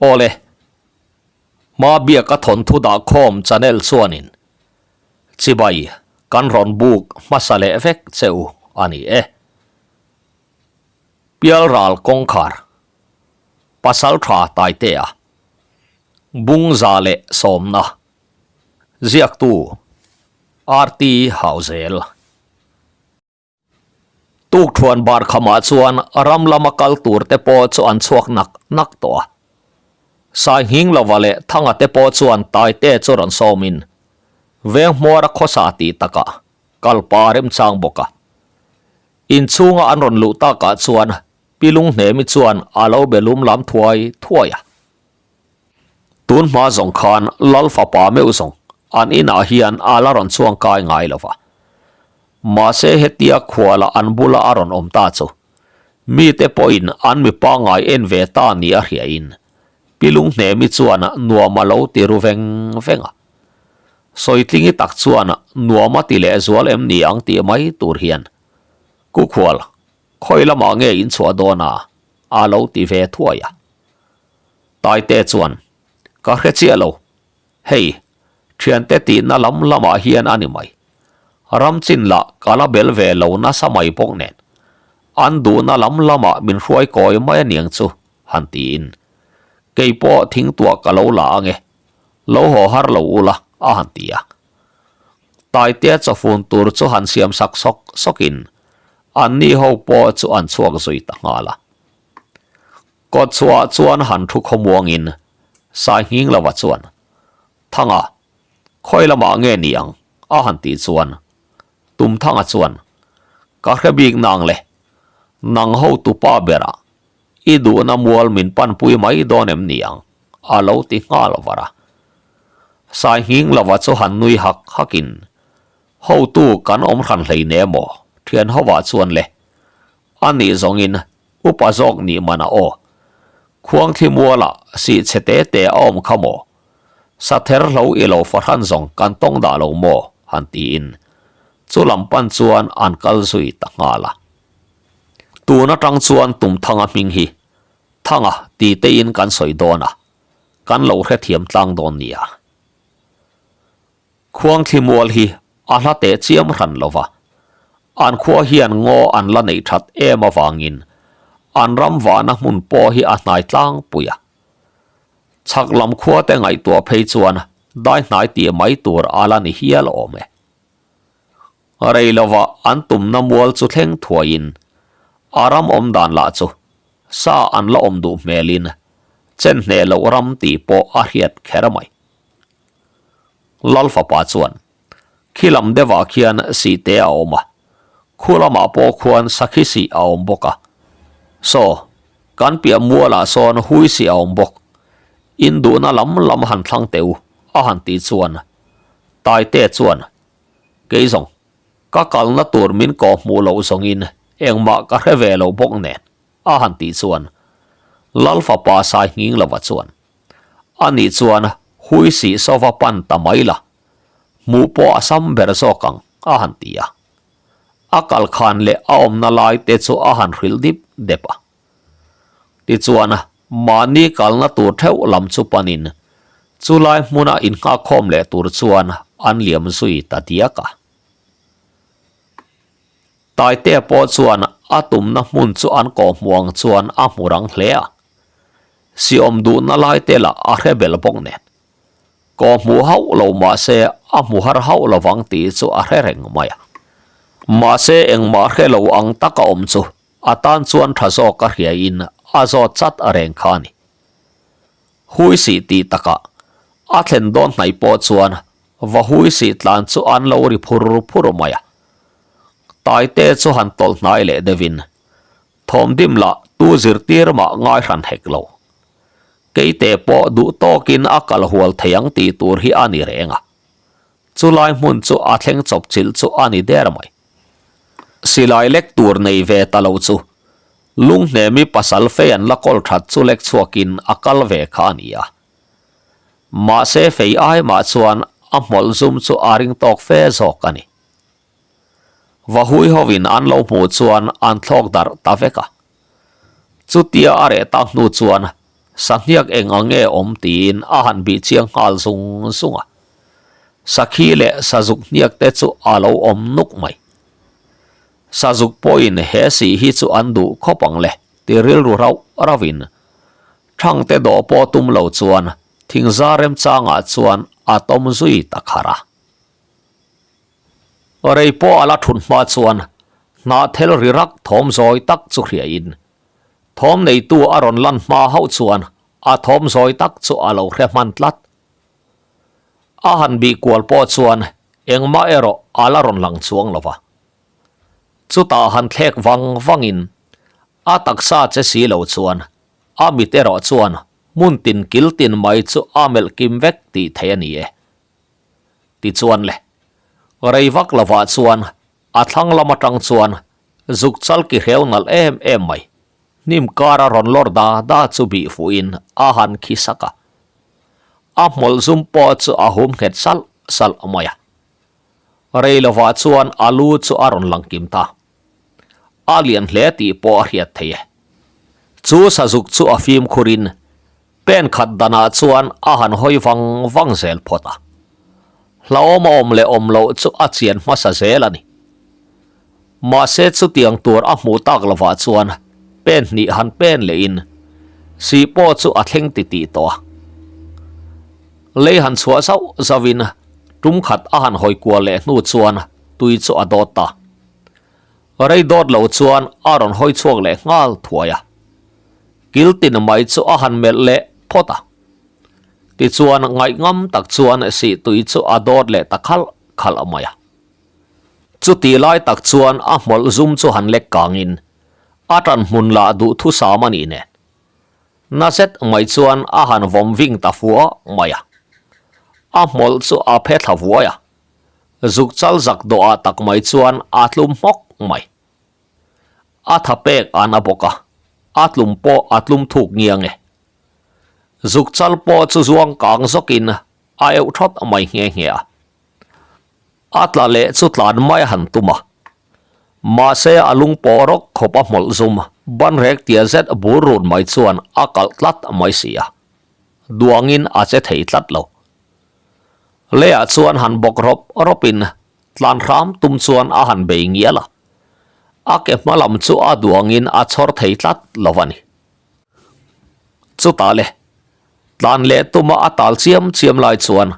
Awle, hma biaka thawnthu dah khawm channel chuanin chibai kan rawn buk hmasa leh vek che u a ni e. Pialral kawngkhar, Pasaltha Taitea, Bungza leh Sawmna, Ziaktu, RT Hauzel. Tukthuan bar khamah chuan ram lama kal tur te pawh chu an chhuak nak nak tawh a. Sainghing lova leh Thanga te pawh chuan Taite chu rawn sawmin veng hmuara khawsa tih takah kal pa remchang bawk a. Inchhunga an rawn luh takah chuan Pi Lunghnemi chuan a lo be lum lam thuai thuai a. Tun hma zawng khan Lal fapa meuh zawng an inah hian a la rawn chuang kai ngai lo va. Mahse hetia khuala an bula a rawn awm ta chu mite pawhin an mi pangngai en ve ta ni a hriain Pi Lunghnemi chuan nuam a lo ti ru veng veng a. Sawitlingi tak chuan nuam a ti lehzual em ni ang tih mai tur hian Kukhual khawi lamah nge in chhuah dawn a? a lo ti ve thuai a. Taite chuan, Ka hre chiah lo. Hei, thiante tihna lam lamah hian a ni mai. Ram chin lah ka la bel ve lo nasa mai bawk nen. An duhna lam lamah min hruai kawi mai aniang chu, han tiin. Kei pawh thingtuah ka lo la ange. Lo haw har lo ula, a han ti a. Taitea chawfun tur chu han siam sak sawk sawkin anni ho pawh chu an chhuak zui ta nghal a. Kawtchhuah chuan han thu khawmuangin Sainghing lova chuan, Thanga, khawi lamah nge ni ang? a han tih chuan Tumthanga chuan, Ka hre bik nang le, nang ho tupa berah i duhna mual min panpui mai dawn em ni ang? a lo ti nghal var a. Sainghing lova chu han nui hak hakin, Hotu kan awm hran hleinem aw, thian hovah chuan le, A nih zawngin upa zawk nih man a aw. Khuangthli mualah sih chhe te te a awm kha maw? Sather hlo i lo fahran zawng kan tawng dah lo maw? han tiin chu lam pan chuan an kal zui ta nghal a. Tun atang chuan Tumthanga hming hi Thanga ti tein kan sawi dawn a, kan lo hrethiam tlang dawn nia. Khuangthli mual hi a hla teh chiam hran lo va, an khua hian ngaw an la neih that em avangin an ram vahna hmun pawh hi a hnai tlangpui a. Chhak lam khua te ngaihtuah phei chuan dai hnai tih mai tur a la ni hial awm e. Rei lova an tumna mual chu thleng thuaiin a ram awm dan lah chu sa an la awm duh hmelin chen hneh loh ram tih pawh a hriat kher mai. Lal fapa chuan, Khi lam deuhah khian sihte a awm a, khu lamah pawh khuan sakhi sih a awm bawk a. Saw, kan piah mualah sawn hui sih a awm bawk. In duhna lam lam han thlang teh u, a han tih chuan Taite chuan, Kei zawng, ka kalna tur min kawh hmuh loh zawngin engmah ka hre ve lo bawk nen, a han tih chuan Lal fapa Sainghing lova chuan, A nih chuan hui sih sova pan ta mai la, hmuh pawh a sam ber zawk ang, a han ti a. A kal khan leh a awmna lai te chu a han hrilh dip dep a. Tichuan mahni kalna tur theuh lam chu panin chulai hmuna innghakkhawm leh tur chuan an liam zui ta diak a. Taitea pawh chuan a tumna hmun chu an kawhhmuh ang chuan a hmu rang hle a. Siawm duhna lai te lah a hre bel bawk nen. Kawhhmuh hauh lo mahse a hmu har hauh lovang tih chu a hre reng mai a. Mahse engmah hre lo ang taka awm chu a tan chuan tha zawk a hriain a zawt chat reng kha a ni. Hui sih tih takah a thlen dawn hnaih pawh chuan va hui sih tlan chu an lo ri phur phur mai a. Taite chu han tawlh hnai leh deuhin thawmdim lah tu zirtir mah ngai hran hek lo. Keite pawh duh tawkin a kal hual thei ang tih tur hi a ni reng a. Chulai hmun chu a thleng chawp chilh chu a ni der mai. Silai lek tur nei ve ta lo chu Lunghnemi pasal fei an la kawl that chu lek chhuakin a kal ve kha a ni a. Mahse fei ai mah chuan a hmawlh zum chu a ring tawk fe zawk a ni. Vahui hovin an lo hmuh chuan an thlawk darh ta vek a. Chutia a reh tak hnu chuan Sahniak eng ang nge awm tiin a han bih chiang nghal zung zung a. Sakhi leh sazuk hniak te chu a lo awm nuk mai. Sazuk pawhin he sih hi chu an duh khawp ang le ti rilru rauh rauhin Thangte dawh pawh tum lo chuan thingzar remchangah chuan a tawm zui ta kharh a. Rei pawh a la thut hma chuan hnahthel ri rak thawm zawi tak chu hriain thawm neitu a rawn lan hma hauh chuan a thawm zawi tak chu a lo hre hman tlat. A han bih kual pawh chuan engmah erawh a la rawn lang chuang lo va. Chutah han thlek vang vangin a taksa che si lo chuan a mit erawh chuan hmun tin kil tin mai chu a melh kim vek tih theih a ni e. Tichuan le, rei vak lovah chuan a thlang lam atang chuan zuk chal ki hreu nalh em em mai, hnim kara rawn lawr da da chu bih fuhin a han khi sak a. A hmawlh zum pawh chu a hum nghet salh salh mai a. Rei lovah chuan a lu chu a rawn lang kim ta. A lian hle tih pawh a hriat thei e. Chu sazuk chu a fimkhurin Pen khat danah chuan a han hawi vang vang zel phawt a. Hlauhawm a awm leh awm loh chu a chian hmasa zel a ni. Mahse chutiang tur a hmuh tak lovah chuan pen hnih han pen lehin sih pawh chu a thleng titih tawh a. Lei han chhuah zauh zauhin tum khat a han hawi kual leh hnu chuan tui chu a dawt ta. Rei dawt lo chuan a rawn hawi chhuak leh nghal thuai a. Kil tin mai chu a han melh leh phawt a. Tichuan ngaihngam tak chuan sih tui chu a dawt leh ta khalh khalh mai a. Chutih lai tak chuan a hmawlh zum chu han lek kangin a tan hmun lah duhthusam a nih nen. Na zet mai chuan a han vawm ving ta fua mai a. A hmawlh chu a phe thla vuai a. Zuk chal zak dawhah tak mai chuan a tlum hmawk mai. A tha pek an a bawk a, a tlum pawh a tlum thuk ngiang e. Zuk chal pawh chu zuang kang zawkin a euh thawt mai nghe nghe a. A tla leh chu tlan mai a han tum a. Mahse a lung pawh rawk khawp a hmawlh zum ban rek tia zet bur run mai chuan a kalh tlat mai si a. Duangin a che thei tlat lo. Leiah chuan han bawk rawp rawpin Tlan hram tum chuan a han bei ngial a, a ke hma lam chu a duangin a chhawr thei tlat lo a ni. Chutah le, tlan leh tuma a tal chiam chiam lai chuan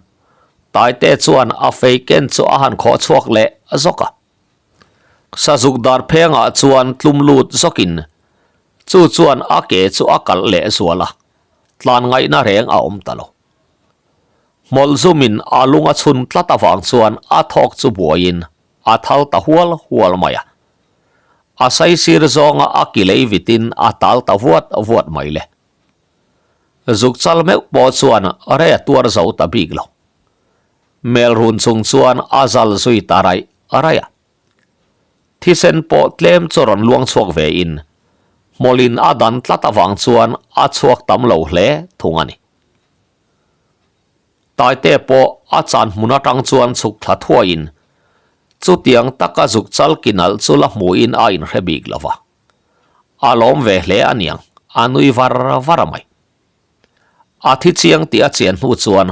Taite chuan a fei ken chu a han khawh chhuak leh zawk a. Sazuk dar phengah chuan tlum lut zawkin chu chuan a ke chu a kalh leh zual a, tlan ngaihna reng a awm ta lo. Hmawlh zumin a lung a chhun tlat avang chuan a thawk chu buaiin a thal ta hual hual mai a. A saisir zawnga a ki lei vitin a tal ta vuat vuat mai le. Zuk chal meuh pawh chuan rei a tuar zo ta bik lo. Mel run chung chuan a zal zui ta raih raih a. Thisen pawh tlem chu rawn luang chhuak ve in hmawlhin a dan tlat avang chuan a chhuak tam lo hle thung a ni. Taite pawh a chan hmun atang chuan chhuk thla thuaiin chutiang taka zuk chal ki nalh chu la hmuhin a inhre bik lo va. A lawm ve hle a niang, a nui var var a mai. A thi chiang tih a chian hnu chuan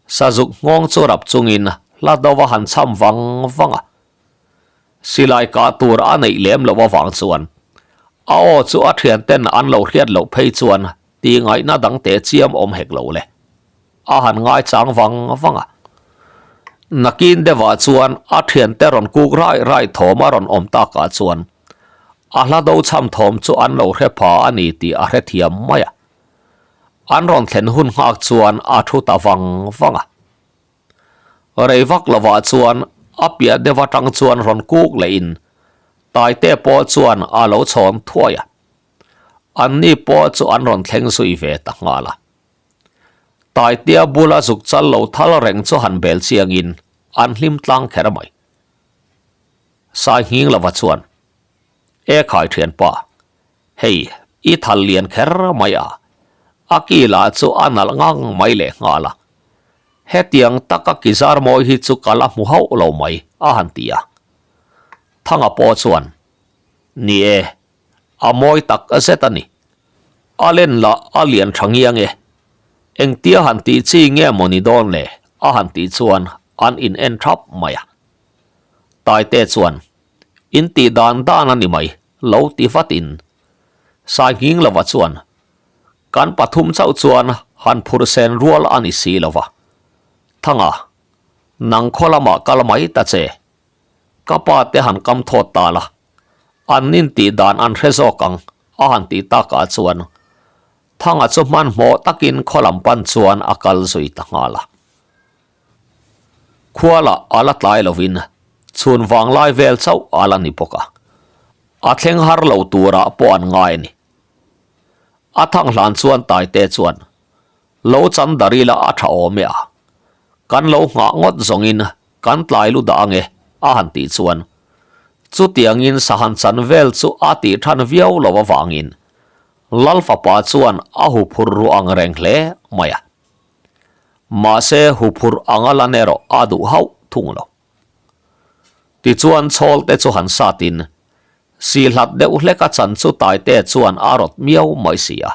sazuk nghawng chu rap chungin hla do a han cham vang vang a. Silai kah tur a neih lem loh avang chuan a aw chu a thianten an lo hriat loh phei chuan Tih ngaihna dang teh chiam awm hek lo le. A han ngai chang vang vang a. Nakin deuhah chuan a thiante rawn kuk rai rai thawm a rawn awm takah chuan a hla do chham thawm chu an lo hre pha a ni tih a hrethiam mai a. An rawn thlen hun nghak chuan a thu ta vang vang a. Rei vak lovah chuan a piah deuh atang chuan rawn kuk lehin Taite pawh chuan a lo chhawn thuai a. An ni pawh chu an rawn thleng zui ve ta nghal a. Taitea bula zuk chal lo thal reng chu han bel chiangin an hlim tlang kher mai. Sai nghing lova chuan, E khai thianpa, hei i thal lian kher mai a, a ki lah chu a nalh ngang mai leh nghal a. Hetiang taka ki zar mawi hi chu ka la hmu hauh lo mai, a han ti a. Thanga pawh chuan, Ni e, A mawi tak zet a ni. A len lah a lian tha ngiang e. Engtia han tih chi nge maw ni dawn le? a han tih chuan an in en thap mai a. Taite chuan, In tih dan dan a ni mai, lo ti vat in. Sainghing lova chuan, Kan pathum chauh chuan han phur sen rual a ni si lova. Thanga, nang khaw lamah kal mai ta che. Ka pa te han kam thawt ta la, an nin tih dan an hre zawk ang a han tih takah chuan Thanga chu hmanhmawh takin khaw lam pan chuan a kal zui ta nghal a. Khua lah a la tlai lovin chhun vanglai vel chauh a la ni bawk a, a thleng har lo turah pawh an ngai a ni. A thang hlan chuan Taite chuan Lo chan dar ila a tha awm e a, kan lo nghah ngawt zawngin kan tlai lu dah ange a han tih chuan chutiangin sahan chan vel chu a tih than viau lo avangin Lal fapa chuan a huphurh ru ang reng hle mai a. Mahse huphurh anga lan erawh a duh hauh thung lo. Tichuan chhawl te chu han satin Si hlat deuh hlek a chan chu Taite chuan a rawt miau mai si a.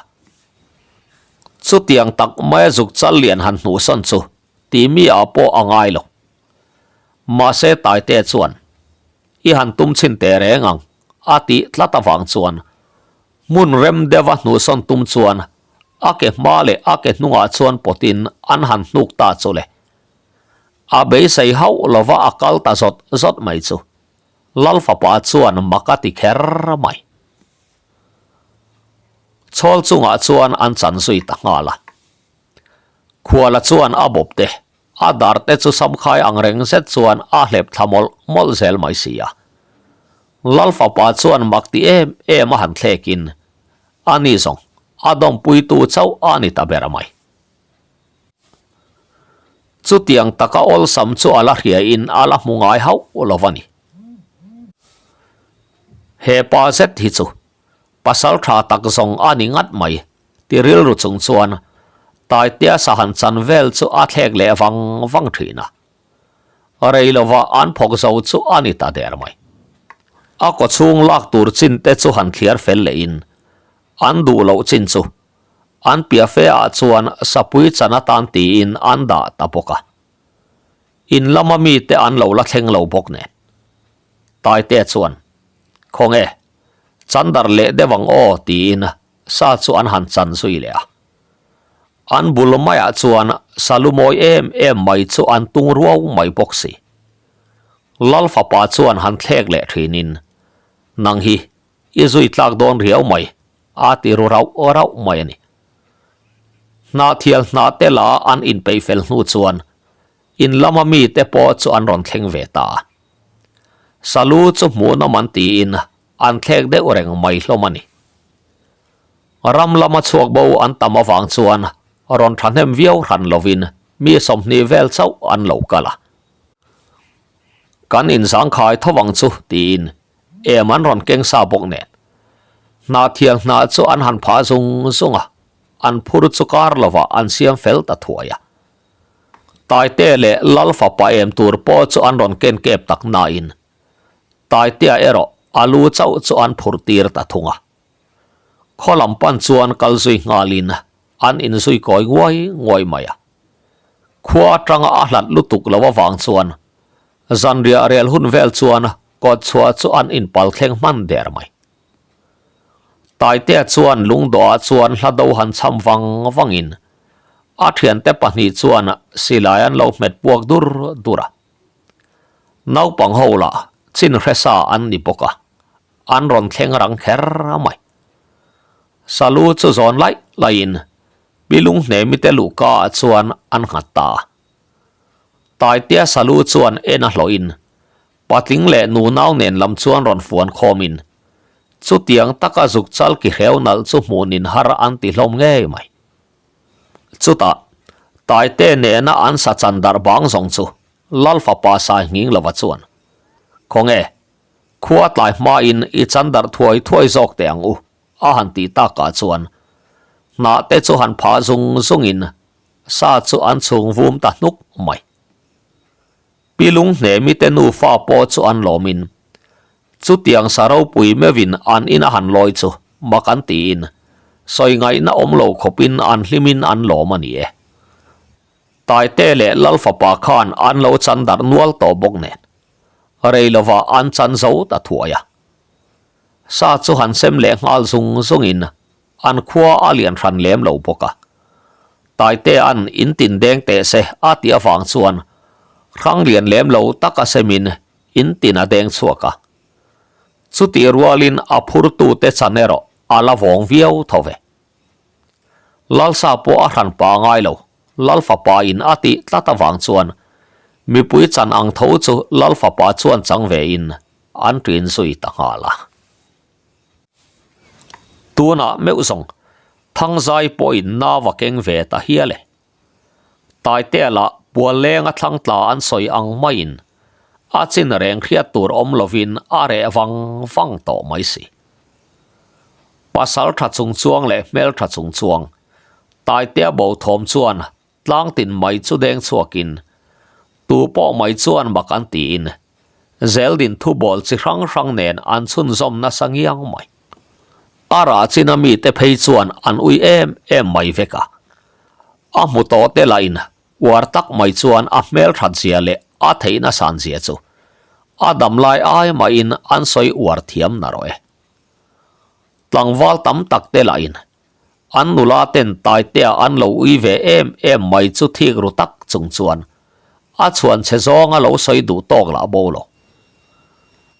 Chutiang tak maia zuk chal lian han hnuhsawn chu ti mi ah pawh a ngai lo. Mahse Taite chuan, I han tum chhin teh reng ang, a tih tlat avang chuan hmun rem deuha hnuhsawn tum chuan a ke hma leh a ke hnungah chuan pawtin an han hnuk ta chu le. A beisei hauh lova a kal ta zawt zawt mai chu. Lal fapa chuan mak a ti kher mai. Chhawl chungah chuan an chan zui ta nghal a. Khuala chuan a bawp te, a dar te chu samkhai ang reng zet chuan a hlep thla mawlh mawlh zel mai si a. Lal fapa chuan mak ti em em a han thlekin, a ni zawng, a dawmpuitu chauh a ni ta ber mai. Chutiang taka awlsam chu a la hriain a la hmu ngai hauh lo a ni. He pa zet hi chu pasal tha tak zawng a ni ngat mai ti rilru chung chuan Taitea sahan chan vel chu a thlek leh vang vang thin a. Rei lova an phawk zo chu a ni ta der mai. A kawchhung lak tur chin te chu han thliar fel lehin an duh loh chin chu An piah fe ah chuan sapui chan atan tiin an dah ta bawk a. In lama mite an lo la thleng lo bawk nen. Taite chuan, Khawnge, chan dar leh deuh ang aw tiin sa chu an han chan zui leh a. An bul maiah chuan salu mawi em em mai chu an tung ruau mai bawk si. Lal fapa chuan han thlek leh thinin, Nang hi I zui tlak dawn riau mai, a ti ru rauh rauh mai a ni. Hnahthial hnah te la an inpeih fel hnu chuan in lama mite pawh chu an rawn thleng ve ta a. Salu chu hmuhnawm an tiin an thlek deuh reng mai hlawm a ni. Ram lama chhuak bo an tam avang chuan rawn thahnem viau hran lovin mi 20 vel chauh an lo kal a. Kan inzangkhai tho ang chu tiin Em an rawn keng sa bawk nen. Hnahthial hnah chu an han phah zung zung a, an phur chu kar lovah an siam fel ta thuai a. Taite leh Lal fapa em tur pawh chu an rawn ken kep tak nain Taitea erawh a lu chauh chu an phur tir ta thung a. Khaw lam pan chuan kal zui nghalin an inzui kawi nguai nguai mai a. Khua atanga a hlat lutuk lo avang chuan Zanriah rel hun vel chuan kawt chhuah chu an inpal thleng hman der mai. Taitea chuan lungdawhah chuan hla do han cham vang vangin a thiante pahnih chuan silai an lo hmet puak dur dur a. Naupang ho lah chin hresa an ni bawk a, an rawn thleng rang kher mai. Salu chu zawn laih laihin Pi Lunghnemi te luhka ah chuan an nghat ta a. Taitea Salu chuan en a hlawhin patling leh nunau nen lam chuan rawn fuan khawmin chutiang taka zuk chal ki hreu nalh chu hmuhnin har an ti hlawm ngei mai. Chutah Taitea nena an sa chan darh bang zawng chu Lal fapa sai nghing lova chuan, Khawnge, khua tlai hmain i chan darh thuai thuai zawk teh ang u, a han tih takah chuan hnah te chu han phah zung zungin Sa chu an chhung vum ta hnuk mai. Pi Lunghnemi te nufa pawh chu an lawmin chutiang sa ropui meuhin an ina han lawi chu mak an tiin. Sawi ngaihna awm lo khawpin an hlimin an lawm a ni e. Taite leh Lal fapa khan an lo chan darh nual tawh bawk nen, rei lovah an chan zo ta thuai a. Sa chu han sem leh nghal zung zungin an khua a lian hran lem lo bawk a. Taitea'n in tin deng teh se a tih avang chuan hrang lian lem lo taka semin in tin a deng chhuak a. Chutih rualin a phurtute chan erawh a la vawng viau tho ve. Lalsa pawh a hran pah ngai lo, Lal fapa in a tih tlat avang chuan mipui chan ang tho chu Lal fapa chuan chang ve in an ṭin zui ta nghal a. Tunah meuh zawng Thangzai pawhin nau a keng ve ta hial e. Taitea lah Puallenga thlang tla an sawi ang maiin a chin reng hriat tur awm lovin a reh vang vang tawh mai si. Pasal tha chung chuang leh hmel tha chung chuang Taitea bo thawm chuan tlang tin mai chu deng chhuakin tu pawh mai chuan mak an tiin Zeldin thubawl chi hrang hrang nen an chhunzawm nasa ngiang mai. A rah china mite phei chuan an ui em em mai vek a. A hmu tawh te lahin uar tak mai chuan a hmelthat zia leh a theihna san zia chu a damlai ai mahin an sawi uar thiam na rawh e. Tlangval tam tak te lahin An nula ten Taitea an lo ui ve em em mai chu thik ru tak chung chuan a chhuan chhe zawnga lo sawi duh tawk lah bo lo.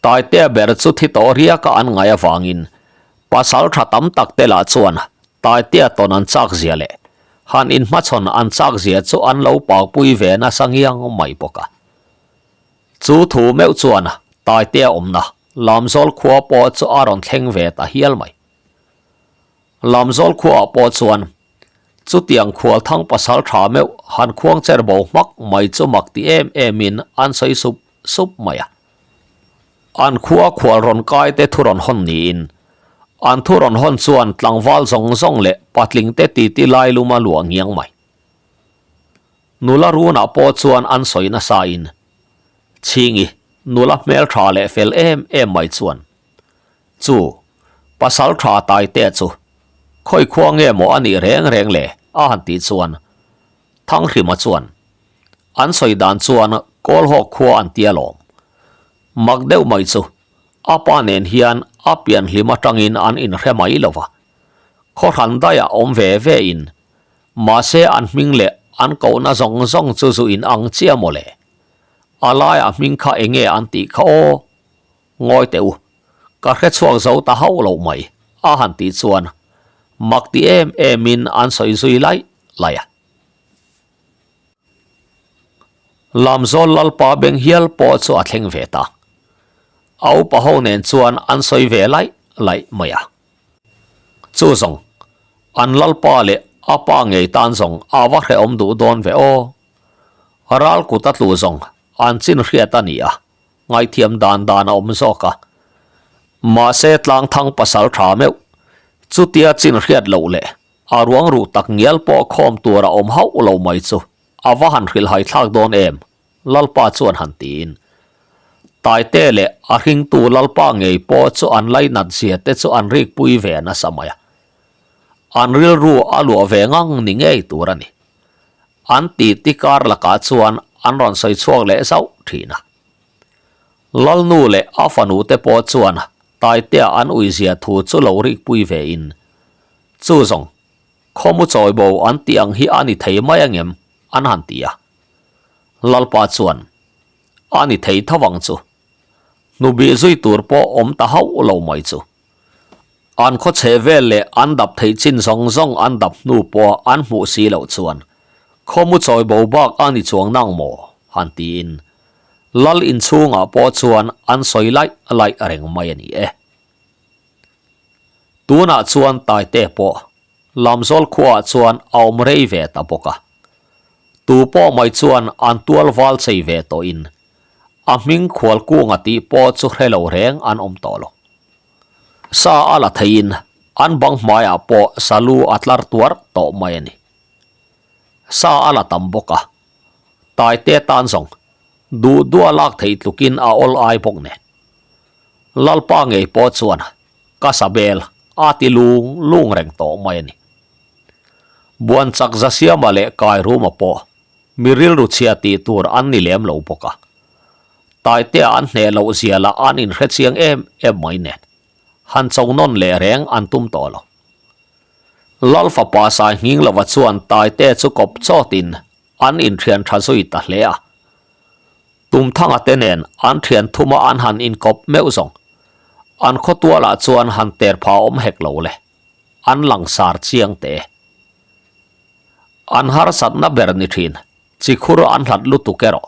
Taitea ber chu thi tawh riaka an ngaih avangin pasal tha tam tak te lah chuan Taitea tawn an chak zia leh han inhmachhawn an chak zia chu an lo paupui ve nasa ngiang mai bawk a. Chu thu meuh chuan Taitea awmna Lamzawl khua pawh chu a rawn thleng ve ta hial mai. Lamzawl khuaah pawh chuan chutiang khualthang pasal tha meuh han khuang cher bo hmak mai chu mak ti em emin an sawi sup sup mai a. An khua khual rawn kai te thu rawn hawn niin an thu rawn hawn chuan tlangval zawng zawng leh patling te titi lai lum a luah ngiang mai. Nula runah pawh chuan an sawi nasa in Chhingi nula hmeltha leh fel em em mai chuan Chu, pasal tha Taitea chu khawi khua nge maw a nih reng reng le? a han tih chuan Thanghrima chuan an sawi dan chuan Kawlhawk khua an tia lawm. Mak deuh mai chu a pa nen hian a pian hlim atangin an inhre mai lo va, khaw hran daiah awm ve ve in mahse an hming leh an kohna zawng zawng chu zu in ang chiah maw le? A laiah hming kha enge an tih kha aw? Ngawi teh u, ka hre chhuak zo ta hauh loh mai, a han tih chuan mak ti em emin an sawi zui laih laih a. Lamzawl Lalpa beng hial pawh chu a thleng ve ta. A upa ho nen chuan an sawi ve laih laih mai a. Chu zawng, an Lalpa leh a pa ngei tan zawng a va hrehawm duh dawn ve aw. Ral kut a tlu zawng an chin hriat a ni a. Ngaihthiam dan dan a awm zawk a. Mahse tlangthang pasal tha meuh, chutia chin hriat loh leh a ruang ruh tak ngial pawh khawm tur a awm hauh lo mai chu a va han hrilhhai thlak dawn em, Lalpa chuan han tiin. Taite leh a hringtu Lalpa ngei pawh chu an lainat zia te chu an rikpui ve nasa mai a. An rilru a luah ve ngang ni ngei tur a ni. An titi kar lakah chuan an rawn sawi chhuak leh zauh thin a. Lalnu leh a fanu te pawh chuan Taitea an uizia thu chu lo rikpui ve in, Chu zawng, khawmu chawi bo an tih ang hi a ni thei mai angem? an han ti a. Lalpa chuan, A ni thei tho ang chu. Hnubih zui tur pawh awm ta hauh lo mai chu. An khaw chhe vel leh an dap theih chin zawng zawng an dap hnu pawh an hmuh si loh chuan khawmu chawi bo bak a ni chuang nang maw? han tiin Lal inchhungah pawh chuan an sawi laih laih reng mai a ni e. Tunah chuan Taite pawh Lamzawl khuaah chuan a awm rei ve ta bawk a. Tu pawh mai chuan an tual val chei ve tawhin a hming khual kunga tih pawh chu hre lo reng an awm tawh lo. Sa a la theiin an bang hmaiah pawh salu a tlar tuar tawh mai a ni. Sa a la tam bawk a, Taite tan zawng duh duh a lak theih tlukin a awl ai bawk nen. Lalpa ngei pawh chuan ka sa bel. a ti lung lung reng tawh mai a ni. Buan chak Zasiama leh Kairuma pawh mi rilru chhia tih tur an ni lem lo bawk a. Taitea an hneh loh zia lah an inhre chiang em em mai nen, han cho nawn leh reng an tum tawh lo. Lal fapa Sai Nghinglova chuan Taitea chu kawp chawtin an inthian tha zui ta hle a. Tumthanga te nen an thian thuma an han inkawp meuh zawng. An khawtualah chuan han ter pha awm hek lo le. An langsar chiang teh e. An harsatna ber ni thin, chikhur an hlat lutuk erawh.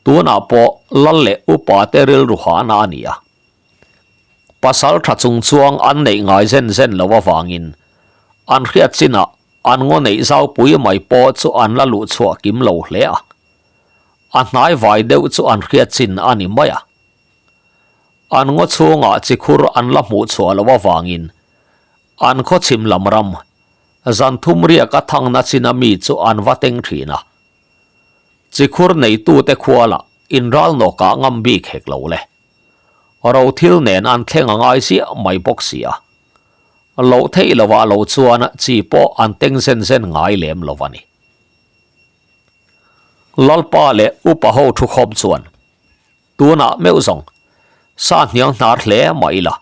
Tunah pawh lal leh upa te rilru hahna a ni a. Pasal tha chung chuang an neih ngai zen zen lo avangin an hriat chinah an ngaw neih zaupui mai pawh chu an la luh chhuah kim lo hle a. A hnai vai deuh chu an hriat chin a ni mai a. An ngaw chhungah chikhur an la hmuh chhuah loh avangin an khaw chhim lam ram zan thum riaka thangna china mi chu an va teng thin a. Chikhur neitute khualah inral nawkah ngam bik hek lo le. Ro thil nen an thleng a ngai ziah mai bawk si a. Loh theih lovah lo chuan chi pawh an teng zen zen ngai lem lo a ni. Lalpa leh upa ho thu khawm chuan tunah meuh zawng sa hniang hnar hle mah ila,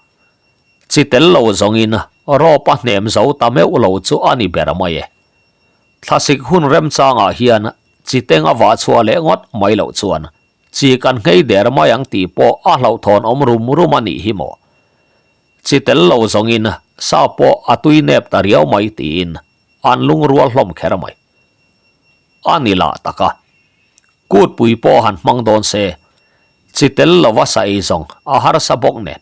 chi tel lo zawngin rawp a hnem zo ta meuh lo chu a ni ber mai e. Thlasik hun remchangah hian chi teng a vah chhuah leh ngawt mai loh chuan chi kan nghei der mai ang tih pawh a hlauhthawn awm rum rum a nih hi maw. Chi tel lo zawngin sa pawh a tui nep ta riau mai tiin an lungrual hlawm kher mai. A ni lah tak a. Kutpui pawh han hmang dawn se, chi tel lova sa ei zawng a harsa bawk nen.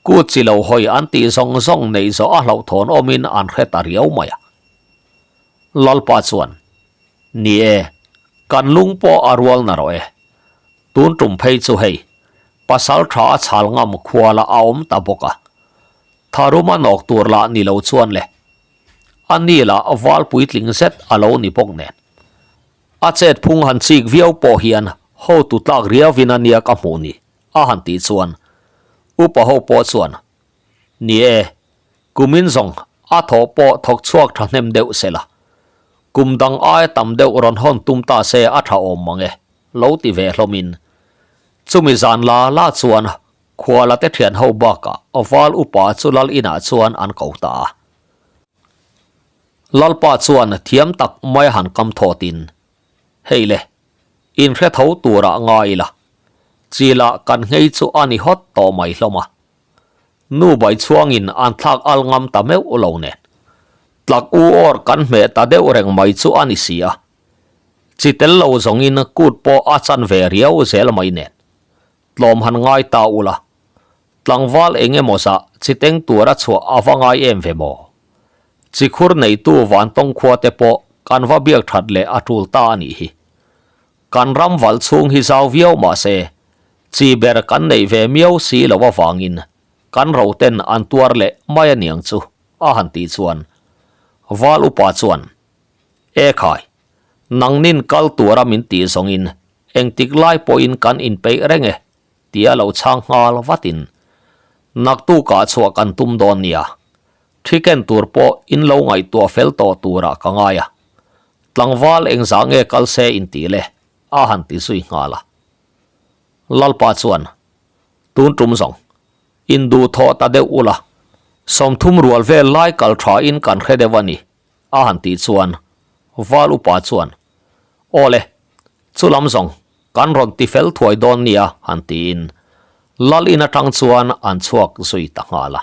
Kut chi lo hawi an tih zawng zawng neih zawh a hlauhthawn awmin an hre ta riau mai a. Lalpa chuan, Ni e, kan lung pawh a rual na rawh e. Tun tum phei chu hei, pasal tha a chhal ngam khuala a awm ta bawk a. Tharum a nawk tur lah ni lo chuan le. A ni lah val puitling zet a lo ni bawk nen. A chet phung han chik viau pawh hian hotu tlak riauin a nia ka hmuh ni, a han tih chuan upa ho pawh chuan, Ni e, kumin zawng a thawh pawh thawk chhuak thahnem deuh se la, kum dang aia tam deuh rawn hawn tum ta se a tha awm mang e, lo ti ve hlawmin. Chumi zan la la chuan Khuala te thian ho bakah val upa chu lal inah chuan an ko ta a. Lalpa chuan thiam tak mai han kam thawtin, Hei le, inhre tho turah ngai ila, chilah kan nghei chu a ni hawt tawh mai hlawm a. Nu bai chhuangin an thlak al ngam ta meuh lo nen. Tlak u awr kan hmeh ta deuh reng mai chu a ni si a. Chi tel lo zawngin kut pawh a chan ve riau zel mai nen. Tlawm han ngai ta ula, tlangval eng emaw zah chi teng tura chhuah a va ngai em ve maw? Chi khur neitu Vantawng khua te pawh kan va biak that leh a tul ta a nih hi. Kan ram valh chhung hi zau viau mah se, chi ber kan neih ve miau si lo avangin kan roten an tuar leh mai a niang chu, a han tih chuan Val upa chuan, E khai, nangnin kal tura min tih zawngin Engtik lai pawhin kan inpeih reng e, tia lo chhang nghal vatin, Naktukah chhuah kan tum dawn nia, thi ken tur pawh in lo ngaihtuah fel tawh turah ka ngai a, tlangval engzah nge kal se intih le, a han ti zui nghal a. Lalpa chuan, Tun tum zawng, induhthawh ta deuh ula, 30 rual vel lai kal thain kan hre deuh a ni, A han tih chuan Val upa chuan, Aw le, chu lam zawng kan rawn ti fel thuai dawn nia han tiin Lal in atang chuan an chhuak zui ta nghal a.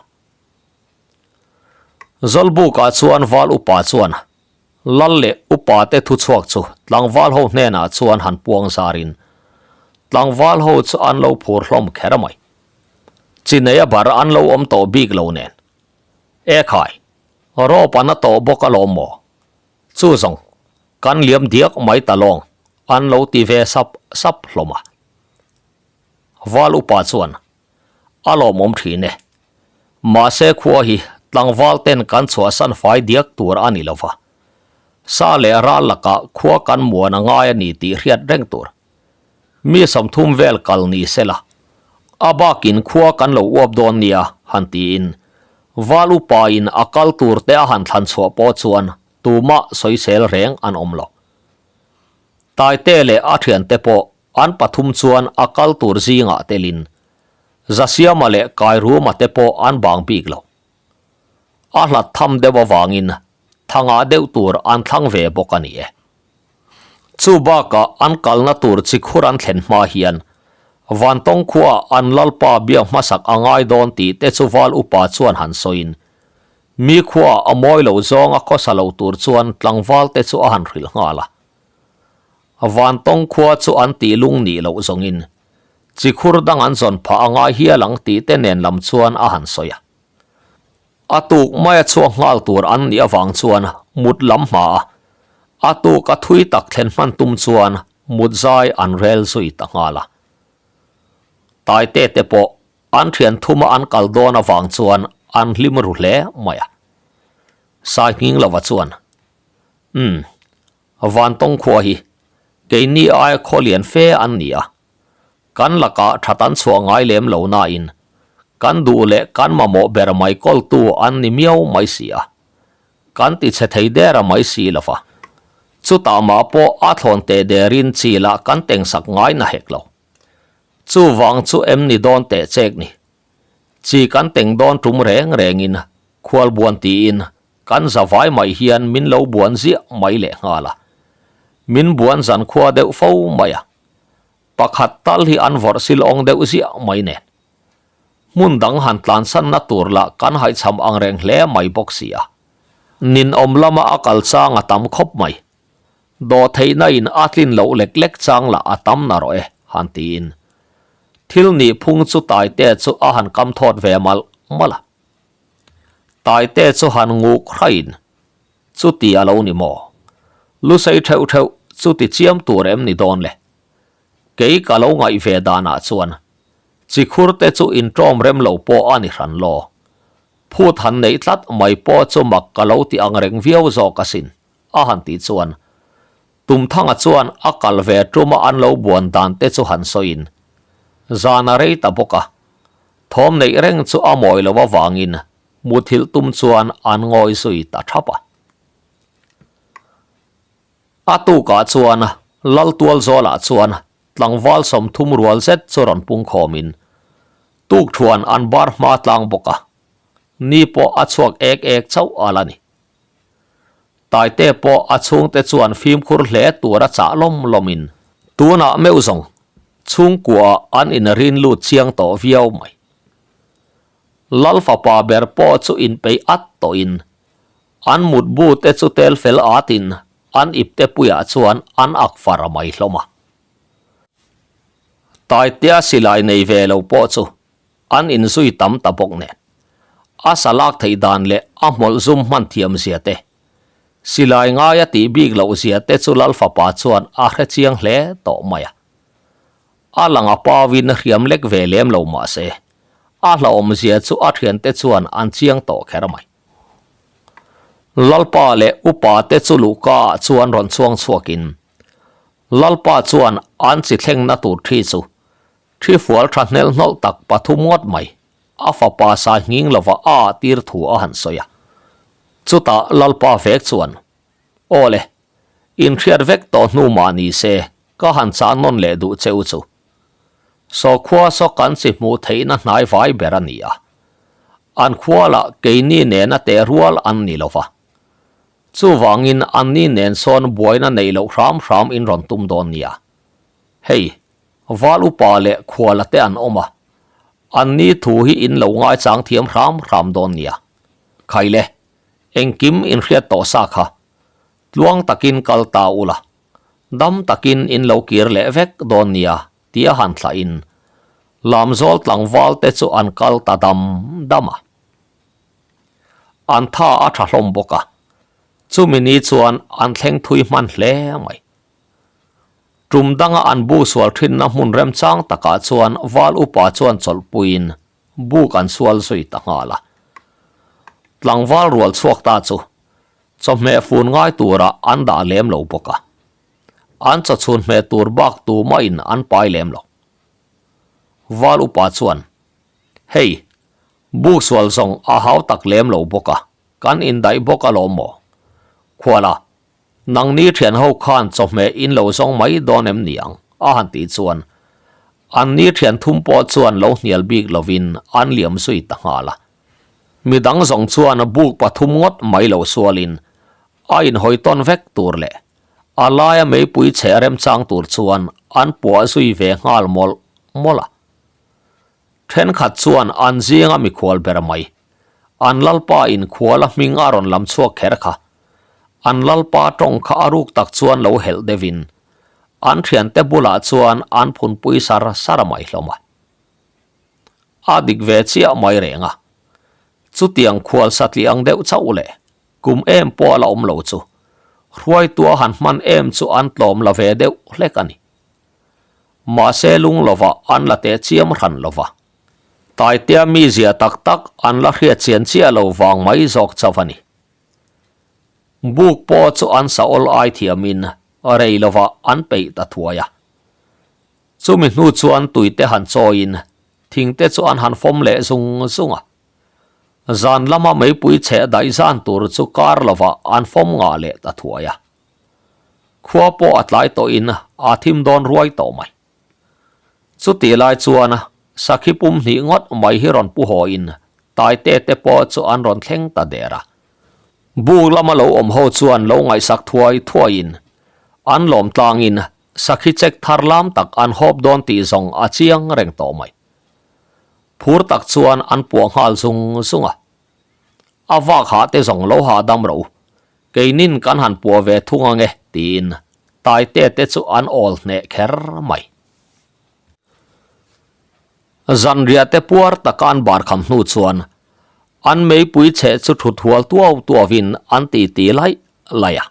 Zawlbukah chuan Val upa chuan Lal leh upa te thu chhuak chu tlangval ho hnenah chuan han puang zarin tlangval ho chu an lo phur hlawm kher mai. Chineia bar an lo awm tawh bik lo nen. E khai, Rawp an a tawh bawk alawm maw? Chu zawng, kan liam diak mai ta lawng, an lo ti ve sap sap hlawm a. Val upa chuan, A lawmawm thin e. Mahse khua hi tlangval ten kan chhuahsan fai diak tur a ni lova. Sa leh ral lakah khua kan muan a ngai a ni tih hriat reng tur. Mi 30 vel kal ni se la, a bakin khua kan lo uap dawn nia, han tiin. Val upa in a kal tur te a han thlan chhuah pawh chuan tumah sawisel reng an awm lo. Taite leh a thiante pawh an pathum chuan a kal tur zingah telin Zasiama leh Kairuma te pawh an bang bik lo. A hlat tham deuh avangin thangah deuh tur an thlang ve bawk a ni e. Chu bakah an kalna tur chi khur an thlen hma hian Vantawng khuaah an lalpa biak hmasak a ngai dawn tih te chu val upa chuan han sawiin mi khuaah a mawi lo zawng a khawsa lo tur chuan tlangval te chu a han hrilh nghal a. Vantawng khua chu an tih lung nih loh zawngin chi khur dang an zawn phah a ngai hial ang tih te nen lam chuan a han sawi a. A tuk maia chhuak nghal tur an nih avang chuan mut lam hma a, a tuk a thui tak thlen hman tum chuan mut zai an rel zui ta nghal a. Taite te pawh an thian thuma an kal dawn avang chuan an hlim ru hle mai a. Sainghing lova chuan, Umm, Vantawng khua hi keini aia khaw lian fe an ni a, Kan lakah that an chhuah ngai lem lo nain kan duh leh kan mamawh ber mai kawltu an ni miau mai si a, kan ti chhe thei der a mai si lo va. Chutah mah pawh a thlawn teh derin chi lah kan tengsak ngai na hek lo. Chuvang chu em ni dawn teh chek ni. Chi kan teng dawn tum reng rengin khualbuan tiin kan zavai mai hian min lo buan ziah mai leh nghal a. Min buan zankhua deuh fo mai a. Pakhat tal hi an vawrh sil awng deuh ziah mai nen. Hmun dang han tlansanna tur lah kan haihchham ang reng hle mai bawk si a. Ninawm lama a kal chang a tam khawp mai. Dawhtheihna in a tlin loh lek lek chang lah a tam na rawh e, han tiin. Thil nih phung chu Taite chu a han kam thawt ve malh malh a. Taite chu han nguk hrain Chuti a lo ni maw? Lusei theuh theuh chuti chiam tur em ni dawn le? Kei ka lo ngaih ve danah chuan chikhur te chu inṭawm rem lo pawh a ni hran law. Phut han neih tlat mai pawh chu mak ka lo ti ang reng viau zawk asin, a han tih chuan Tumthanga chuan a kal ve ṭuma an lo buan dan te chu han sawiin zan a rei ta bawk a, thawm neih reng chu a mawi lo avangin Muthilh tum chuan an ngawi zui ta thap a. A tukah chuan Laltualzawlah chuan tlangval 30 rual zet chu rawn pung khawmin tukthuan an bar hma tlang bawk a, ni pawh a chhuak ek ek chauh a la ni. Taite pawh a chhungte chuan fimkhur hle tura chah lawm lawmin tunah meuh zawng chhungkuaah an inrin lut chiang tawh viau mai. Lal fapa ber pawh chu inpeih at tawhin an mutbu te chu tel fel atin an ipte puiah chuan an ak far mai hlawm a. Taitea silai nei ve lo pawh chu an inzui tam ta bawk nen a sa lak theih dan leh a hmawlh zum hman thiam zia te, silai ngaia tih bik loh zia te chu Lal fapa chuan a hre chiang hle tawh mai a. A lang a pawin hriam lek ve lem lo mah se, a hlauhawmzia chu a thiante chuan an chiang tawh kher mai. Lalpa leh upa te chu luhka ah chuan rawn chuang chhuakin, Lalpa chuan an chi thlengna tur thi chu thi fual tha hnel hnawlh tak pathum ngawt mai a fapa sai nghing lova a ah tir thu a han sawi a. Chutah Lalpa vek chuan, Aw le, inhriat vek tawh hnu mah ni se, Ka han chah nawn leh duh che u chu. Saw khua saw kan chi hmuh theihna hnai vai ber a ni a. An khua lah keini nena teh rual an ni lo va. Chuvangin anni nen sawn buaina neih loh hram hram in rawn tum dawn nia. Hei, val upa leh khuala te an awm a. Anni thu hi in lo ngaichang thiam hram hram dawn nia. Khaile, engkim inhriat tawh sa kha. Tluang takin kal ta ula, dam takin in lo kir leh vek dawn nia tia han thlahin Lamzawl tlangval te chu an kal ta dam dam a. An tha a tha hlawm bawk a, chumi ni chuan an thleng thui hman hle mai. Tum danga an bu sual thinna hmun remchang takah chuan val upa chuan chawlhpuiin buk an sual zui ta nghal a. Tlangval rual chhuak ta chu Chawhmeh fun ngai turah an dah lem lo bawk a, an chawchhun hmeh tur bak tumahin an pai lem lo. Val upa chuan, Hei, Buk sual zawng a hau tak lem lo bawk a, kan indaih bawk alawm maw? Khuala, nangni thian ho khan chawhmeh in lo zawng mai dawn em ni ang? a han tih chuan anni thian thum pawh chuan lo hnial bik lovin an liam zui ta nghal a. Midang zawng chuan buk pathum ngawt mai lo sualin a inhawi tawn vek tur leh a laia meipui chhe remchang tur chuan an puah zui ve nghal mawlh mawlh a. Thenkhat chuan an zinga mikhual ber mai, an lalpa in khuala hming a rawn lam chhuak kher kha. An lalpa tawng kha a ruk tak chuan lo helh deuhin an thiante bulah chuan an phunpui sar sar mai hlawm a. A dik ve chiah mai reng a, chutiang khual satliah ang deuh chauh leh kum em pawh a la awm lo chu hruaitua han hman em chu an tlawm la ve deuh hlek a ni. Mahse lung lovah an la teh chiam hran lova, Taitea mizia tak tak an la hriat chian chiah lo vang mai zawk chauh a ni. Buk pawh chu an sa awl ai thiamin rei lovah an peih ta thuai a. Chumi hnu chuan tuite han chawiin thingte chu an han fawm leh zung zung a. Zan lama meipui chheh daih zan tur chu kar lovah an fawm ngah leh ta thuai a. Khua pawh a tlai tawhin a thim dawn ruai tawh mai. Chutih lai chuan sakhi pum hnih ngawt mai hi rawn pu hawiin Taite te pawh chu an rawn thleng ta der a. Buk lama lo awm ho chuan lo ngaihsak thuai thuaiin an lawm tlangin sakhi chek thar lam tak an hawp dawn tih zawng a chiang reng tawh mai. Phur tak chuan an puah nghal zung zung a. A vak hah te zawng lo hahdam ro. Keinin kan han puah ve thung ange tiin Taite te chu an awl hneh kher mai. Zanriah te puar taka an bar kham hnu chuan an meipui chheh chu thut hual tuau tuauin an titi laih laih a.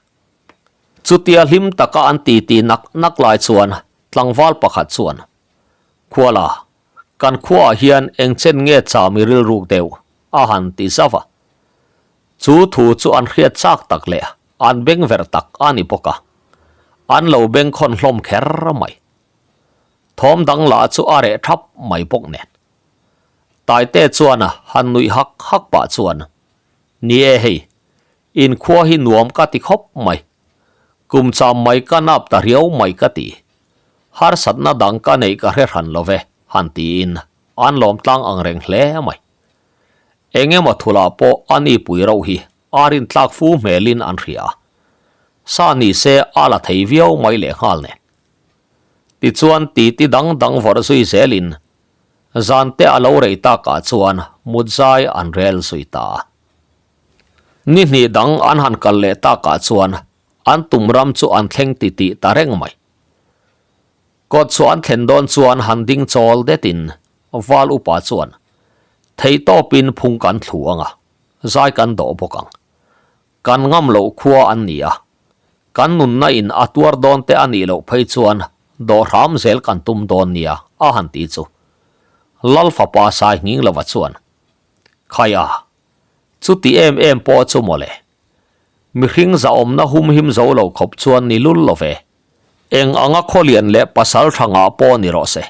Chutia hlim taka an titi nak nak lai chuan tlangval pakhat chuan, Khuala, kan khuaah hian eng chen nge cham i rilruk deuh? a han ti zauh a. Chu thu chu an hriat chak tak leh an beng verh tak a ni bawk a, an lo bengkhawn hlawm kher mai. Thawm dang lah chu a reh thap mai bawk nen. Taite chuan han nuih hak hak pah chuan, Ni e hei, inkhua hi nuam ka ti khawp mai. Kum cham mai ka nap ta riau mai ka ti. Harsatna dang ka neih ka hre hran lo ve, han tiin an lawm tlang ang reng hle mai. Eng emaw thulah pawh a ni pui rauh hi a rintlak fu hmelin an hria a, sa ni se a la thei viau mai leh nghal nen. Tichuan titi dang dang vawrh zui zelin zan te a lo rei takah chuan mut zai an rel zui ta a. Ni hnih dang an han kal leh takah chuan an tum ram chu an thleng titih ta reng mai. Kawt chu an thlen dawn chuan han ding chawl detin Val upa chuan, Theihtawpin phung kan thlu ang a, zai kan dawh bawk ang. Kan ngam loh khua an ni a, kan nunna in a tuar dawn te a nih loh phei chuan dawh hram zel kan tum dawn nia a han ti chu. Lal fapa Sai Nghinglova chuan, Khai a, chuti em em pawh chu mawle. Mihring zahawmna humhim zo lo khawp chuan ni lul lo ve. Eng anga khawlian leh pasal tha ngah pawh ni rawh se.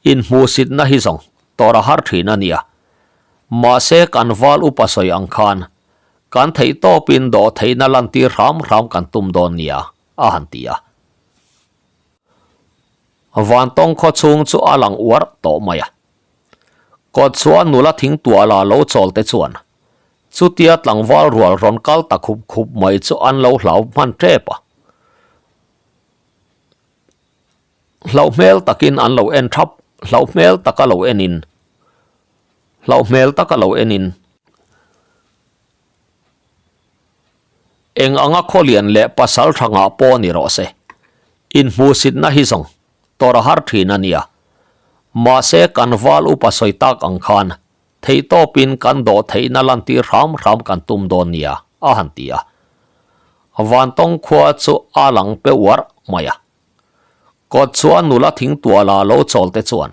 Inhmuhsitna hi zawng tawrh a har thin a nia. Mahse kan val upa sawi ang khan kan theih tawpin dawh theihna lantir hram hram kan tum dawn nia a han ti a. Vantawng khaw chhung chu a lang uar tawh mai a. Kawt chhuah nula thing tuala lo chawl te chuan chutia tlangval rual rawn kal ta khup khup mai chu an lo hlau hman tep a. Hlauh hmel takin an lo en thap, hlauh hmel taka lo enin, hlauh hmel taka lo enin. Eng anga khawlian leh pasal tha ngah pawh ni rawh se, inhmuhsitna hi zawng tawrh a har thin a nia. Mahse kan val upa sawi tak ang khan theihtawpin kan dawh theihna lantir hram hram kan tum dawn nia a han ti a. Vantawng khua chu a lang pe uarh mai a. Kawt chuan nula thing tuala lo chawl te chuan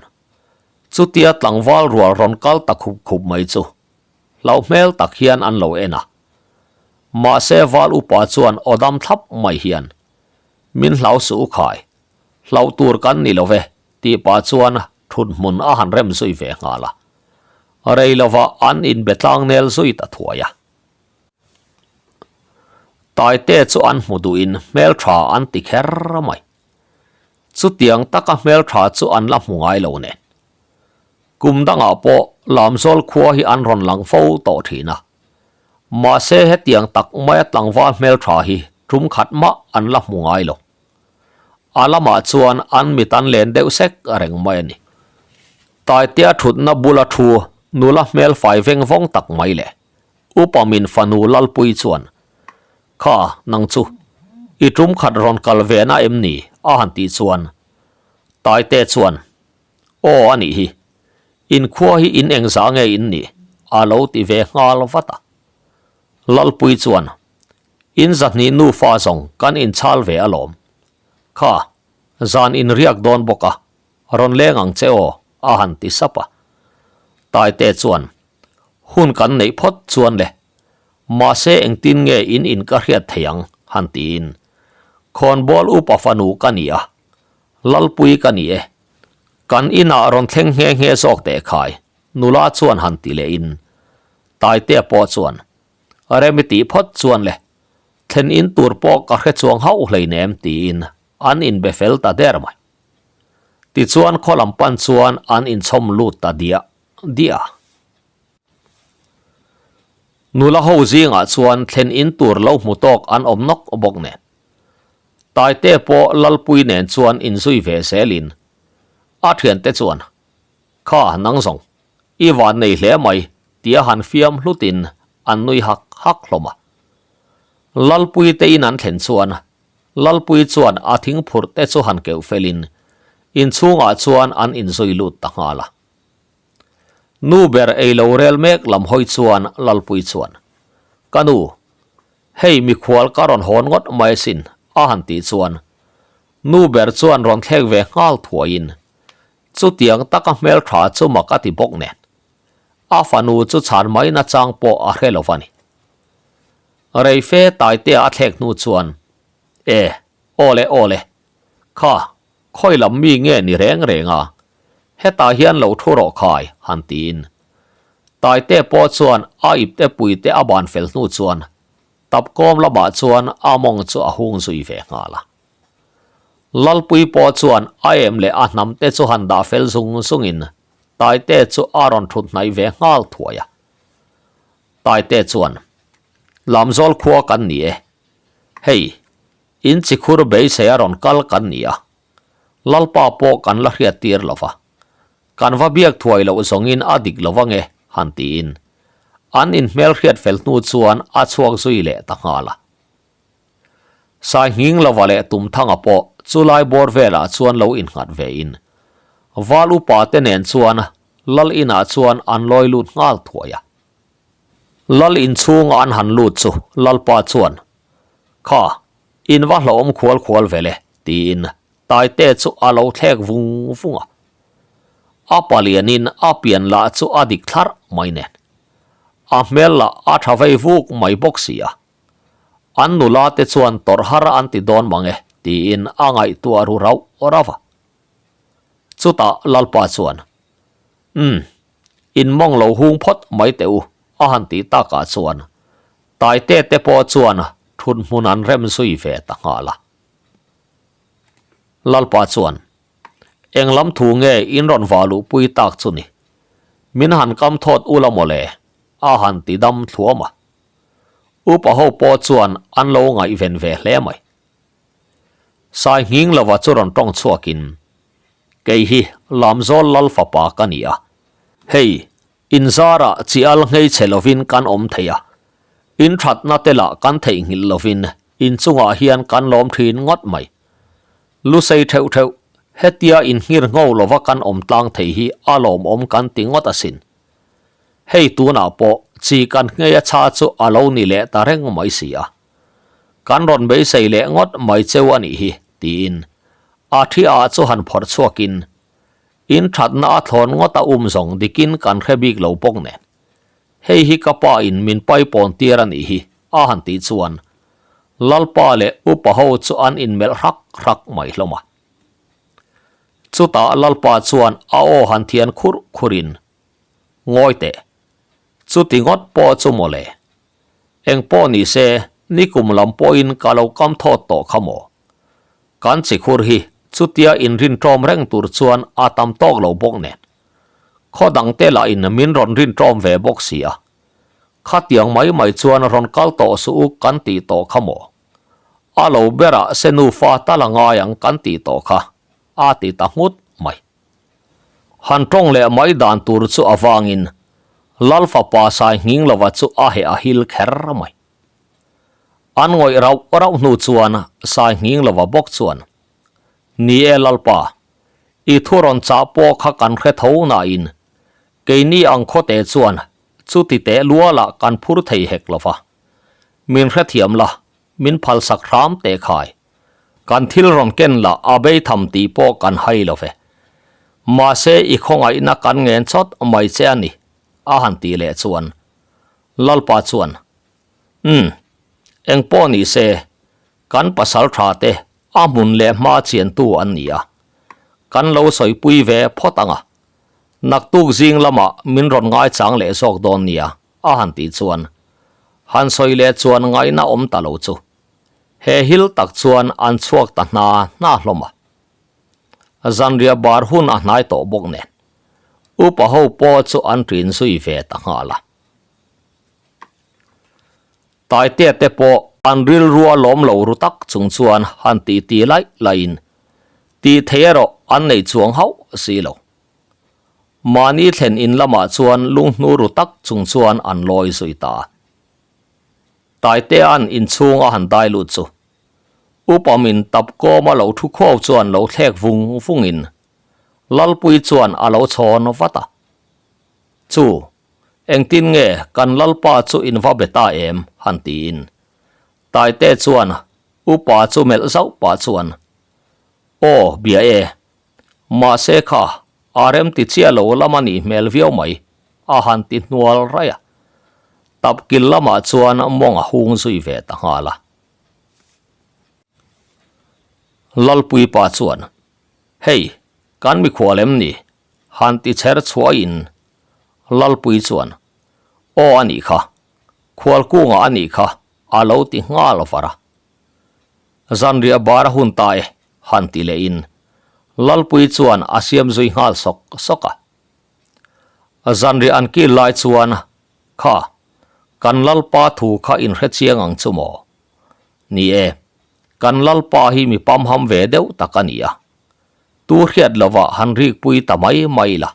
chutia tlangval rual rawn kal ta khup khup mai chu hlauh hmel tak hian an lo en a. Mahse val upa chuan aw dam thlap mai hian, Min hlau suh u khai, hlauh tur kan ni lo ve tih pah chuan thut hmun a han rem zui ve nghal a. Rei lovah an inbe tlangnel zui ta thuai a. Taite chu an hmu duhin hmeltha an ti kher mai. Chutiang taka hmeltha chu an la hmu ngai lo nen. Kum dangah pawh Lamzawl khua hi an rawn lang fo tawh thin a. Mahse hetiang tak maia tlangval hmeltha hi tum khat mah an la hmu ngai lo. A lamah chuan an mit an len deuh sek reng mai a ni. Taitea thutna bula thu nula hmel fai veng vawng tak mai le. Upa min fanu Lalpui chuan, Kha, nang chu, i tum khat rawn kal ve na em ni? a han tih chuan Taite chuan, Aw a nih hi, inkhua hi in engzah nge in nih? a lo ti ve nghal vat a. Lalpui chuan, In zahnih nufa zawng kan inchhal ve alawm. Kha, zan inriak dawn bawk a, rawn leng ang che aw, a han ti sap a. Taite chuan, Hun kan neih phawt chuan le, mahse engtin nge in in ka hriat thei ang? han tiin, Khawnbawl upa fanu ka ni a, Lalpui ka ni e. Kan inah rawn thleng nghe nghe zawk teh khai, nula chuan han ti lehin, Taitea pawh chuan, Rem i tih phawt chuan le, thlen in tur pawh ka hre chuang hauh hleinem tiin an inbe fel ta der mai. Tichuan khaw lam pan chuan an inchhawm lut ta diah diah. Nula ho zingah chuan thlen in tur lo hmu tawk an awm nawk bawk nen. Taite pawh Lalpui nen chuan inzui ve zelin a thiante chuan, Kha nang zawng, i van nei hle mai tia han fiam hlutin an nui hak hak hlawm a. Lalpui te in an thlen chuan Lalpui chuan a thing phurh te chu han keuh felin inchhungah chuan an inzui lut ta nghal a. Nu ber ei lo rel mek lam hawi chuan Lalpui chuan, Ka nu, hei mikhual ka rawn hawn ngawt mai asin, a han tih chuan nu ber chuan rawn thlek ve nghal thuaiin chutiang taka hmeltha chu mak a ti bawk nen a fanu chu chhan mai nachang pawh a hre lo va ni. Reife Taitea a thlek hnu chuan, E, aw le aw le, kha, khawi lam mi nge ni reng reng a, hetah hian lo thu rawh khai, han tiin. Taitea pawh chuan a ipte puite a ban fel hnu chuan tapkawm lamah chuan a mawng chu a hung zui ve nghal a. Lalpui pawh chuan a em leh a hnamte chu han dah fel zung zungin Taitea chu a rawn thut hnaih ve nghal thuai a. Taite chuan, Lamzawl khua kan ni e. Hei, in chikhur beisei a rawn kal kan ni a. Lalpa pawh kan la hriat tir lo va. Kan va biak thuai loh zawngin a dik lo ange, han tiin. An inhmel hriat fel hnu chuan a chhuak zui leh ta nghal a. Sainghing lova leh Tumthanga pawh chulai bawr velah chuan lo innghat vein, Val upa te nen chuan Lal inah chuan an lawi lut nghal thuai a. Lal inchhunga an han lut chu Lalpa chuan, Kha, in va hlauhawm khual khual ve le, tiin Taite chu a lo thlek vung vung a. A palianin a pian lah chu a dik thlarh mai nen. A hmel lah a tha vei vuk mai bawk si a. An nula te chuan tawrh har an ti dawn mang e, tiin a ngaihtuah ru rauh rauh a. Chutah Lalpa chuan, Umm, in mawng lo hung phawt mai teh u, a han tih takah chuan Taite te pawh chuan thut hmun an rem zui ve ta nghal a. Lalpa chuan, Eng lam thu nge in rawn vah luhpui tak chu ni? Min han kam thawt u la mawle, a han ti dam thluam a. Upa ho pawh chuan an lo ngaihven ve hle mai. Sai nghing lova chu rawn tawng chhuakin, Kei hi Lamzawl Lal fapa ka ni a, hei inzarah chi al nghei che lovin kan awm thei a, in thatna te lah kan theihnghilh lovin in chungah hian kan lawm thin ngawt mai. Lusei theuh theuh, hetia inhngir ngho lova kan awm tlang thei hi a lawmawm kan ti ngawt asin. Hei tunah pawh chi kan nghei a cha chu a lo ni leh ta reng mai si a. Kan rawn beisei leh ngawt mai cheu a nih hi, tiin a thi ah chu han phawrh chhuakin in thatna a thlawn ngawt a um zawng dikin kan hre bik lo bawk nen. Hei hi ka pa in min paipawn tir a nih hi, a han tih chuan Lalpa leh upa ho chu an inmelh hrak hrak mai hlawm a. Chutah Lalpa chuan a aw han thian khurh khurin. Ngawi teh. Chuti ngawt pawh chu mawle. Eng pawh ni se, nikum lam pawhin ka lo kam thawt tawh kha maw? Kan chikhur hi chutia inrinṭawm reng tur chuan a tam tawk lo bawk nen. Khaw dangte lahin min rawn rinṭawm ve bawk si a. Khatiang mai mai chuan rawn kal tawh suh u kan tih tawh kha maw? A lo berah se nufa tal a ngai ang kan tih tawh kha, a ti ta nghut mai. Han tawng leh mai dan tur chu avangin Lal fapa Sai Nghinglova chu a heh a hil kher mai. An ngawih rauh rauh hnu chuan Sai Nghinglova bawk chuan, Ni e Lalpa, i thu rawn chah pawh kha kan hre tho nain keini ang khawte chuan chuti teh lualah kan phur thei hek lova. Min hrethiam la, min phalsak hram teh khai. Kan thil rawn ken lah a bei tham tih pawh kan hai lo ve. Mahse i khawngaihna kan ngen chawt mai che a ni, a han tih leh chuan Lalpa chuan, Umm, eng pawh ni se, kan pasal tha te a hmun leh hma chiantu an ni a, kan lo sawipui ve phawt ang a, naktuk zing lamah min rawn ngaichang leh zawk dawn nia, a han tih chuan han sawi leh chuan ngaihna awm ta lo chu. He hil tak chuan an chhuak ta hna hna hlawm a. Zanriah bar hun a hnai tawh bawk nen upa ho pawh chu an ṭin zui ve ta nghal a. Taitea te pawh an rilrua lawm lo ru tak chung chuan han tih ti laih laihin tih thei erawh an nei chuang hauh si lo. Mahni thlen in lamah chuan lunghnu ru tak chung chuan an lawi zui ta a. Taitea'n inchhung a han dai lut chu Upa min tap kawma lo thu khuau chuan lo thlek vung vungin Lalpui chuan a lo chhawn vat a. Chu, engtin nge kan Lalpa chu in va be ta em? han tiin Taitea chuan Upa chu melh zauh pah chuan, Aw, bia e. Mahse kha, a rem ti chiah lo lam a nih hmel viau mai, a han ti hnual raih a. Tapkil lamah chuan mawng a hung zui ve ta nghal a. Lalpuipa chuan, Hei, kan mikhual em ni? han ti chher chhuahin Lalpui chuan, Aw a nih kha, khualkunga a nih kha, a lo ti nghal var a. Zanriah bar a hun ta e, han ti lehin Lalpui chuan a siam zui nghal sawk sawk a. Zanriah an kil lai chuan, Kha, kan Lalpa thu kha in hre chiang ang chu maw? Ni e, kan Lalpa hi mi pamham ve deuh tak a ni a. Tu hriat lovah han rikpui ta mai mai la,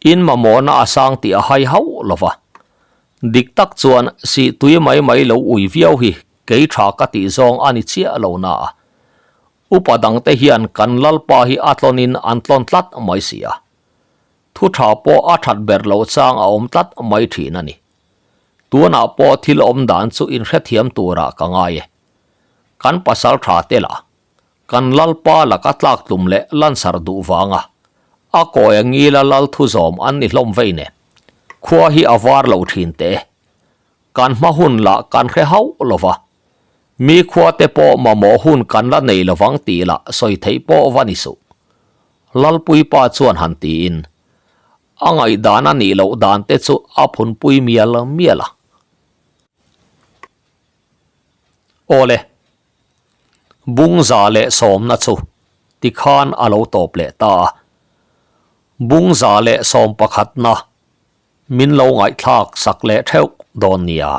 in mamawhna a sang tih a hai hauh lo va. Dik tak chuan sih tui mai mai lo ui viau hi kei tha ka tih zawng a ni chiah lo na a. Upa dangte hian kan Lalpa hi a tlawnin an tlawn tlat mai si a. Thu tha pawh a that ber loh chang a awm tlat mai thin a ni. Tunah pawh thil awm dan chu inhrethiam turah ka ngai e. Kan pasal tha te lah Kan Lalpa laka tlak tlum leh lansar duh vanga a kawi a ngila lal thu zawm an ni hlawm vei nen khua hi a var lo thin teh e. Kan hma hun lah kan hre hauh lo va, mi khua te pawh mamawh hun kan la nei lovang tih lah sawi theih pawh va ni suh. Lalpuipa chuan han tiin a ngaihdan a nih loh dan te chu a phunpui mial mial a. Awle. Bungza leh sawmna chu tikhan a lo tawp leh ta a. Bungza leh sawm pakhatna min lo ngaihthlak sak leh theuh dawn nia.